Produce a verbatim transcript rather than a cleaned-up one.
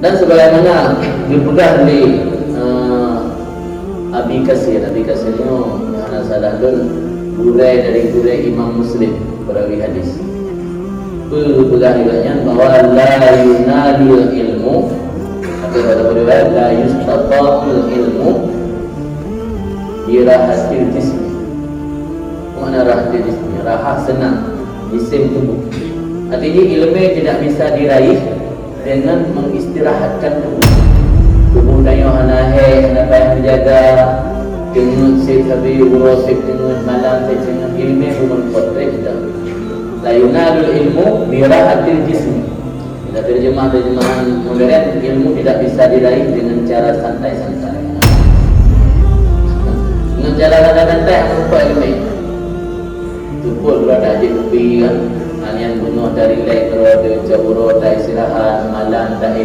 Dan sebagaimana dipeugah lé, eh, Abi Kasir, Abi Kasir nyoe hana salah lôn, gurèe dari gurèe Imam Muslim, perawi hadis. Peue peugah riwayat nyan bahwa la yunalul ilmu, atau pada riwayat la yustata'ul ilmu birahatil jismi. Mana rahatil jismi? Raha senang, jisim tubuh. Artinya ilmu tidak bisa diraih dengan mengistirahatkan tubuh. Tubuh tanyoe hana hék, hana payah menjaga, teungeut sép sabe, uroe sép teungeut, malam sép teungeut, ilmu bukan kuat kita. La yunalul ilmu birahatil jismi. Kita terjemah terjemahan modern, ilmu tidak bisa diraih dengan cara santai-santai. Dengan cara santai-santai, apa ilmu? Tupuk dua tak jeuet kupi kan. Hanya bunuh dari lek, dua tak istirahat, malam tak